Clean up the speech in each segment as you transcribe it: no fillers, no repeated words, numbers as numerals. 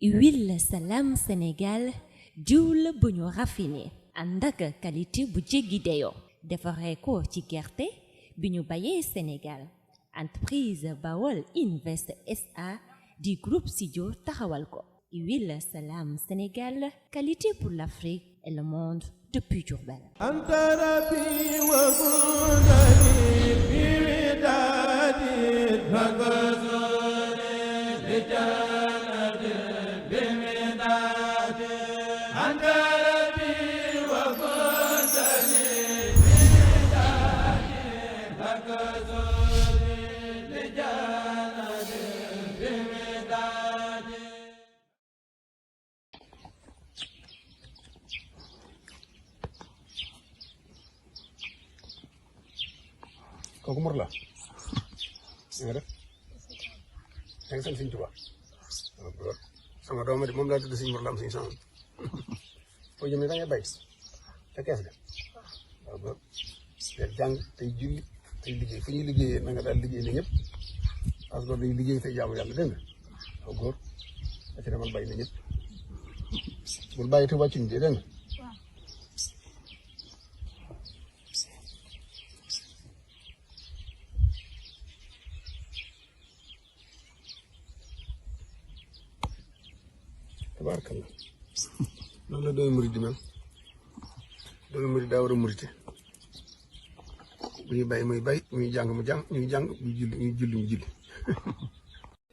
Huile Salam Sénégal diw la bu ñu raffiné ànd ak qualité bu jéggi dayoo defaree ko ci gerte bi ñu bayee Sénégal entreprise Bawol Invest SA du groupe Sidio taxawal ko. Huile Salam Sénégal, qualité pour l'Afrique et le monde depuis Diourbel. kooku Mor la nga def yaa ngi sant Sëñ Tuubaa sama doom moom laa tudd Sëñ Mor la am Sëñ Sam foo jëm ne da ngay bay ca kees ga waaw ba jàng tey julli tey liggéey fu ñuy liggéeyee na nga daal liggéey ne ñëpp parce que dañuy liggéey tey jaamu yàlla dégg nga waaw góor da ci demal bay ne ñëpp bul bàyyi te wàccuñ de dégg nga tabaarkalla loolu la doomu murid di mel doomu murid daa war a murite bu ñuy bay muy bay muy jàng mu jàng muy jàng muy julli mu julli.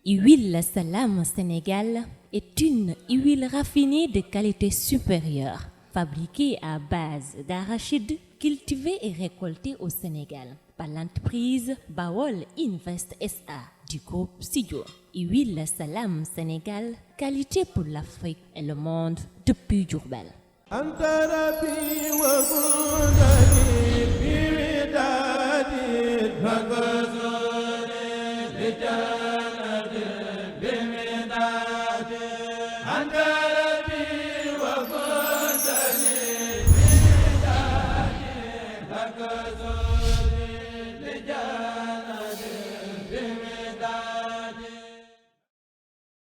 Huile Salam Sénégal est une huile raffinée de qualité supérieure, fabriquée à base d'arachide cultivé et récolté au Sénégal par l'entreprise Bawol Invest SA du groupe Sidio. Huile Salam Sénégal, qualité pour l'Afrique et le monde depuis Diourbel. Anta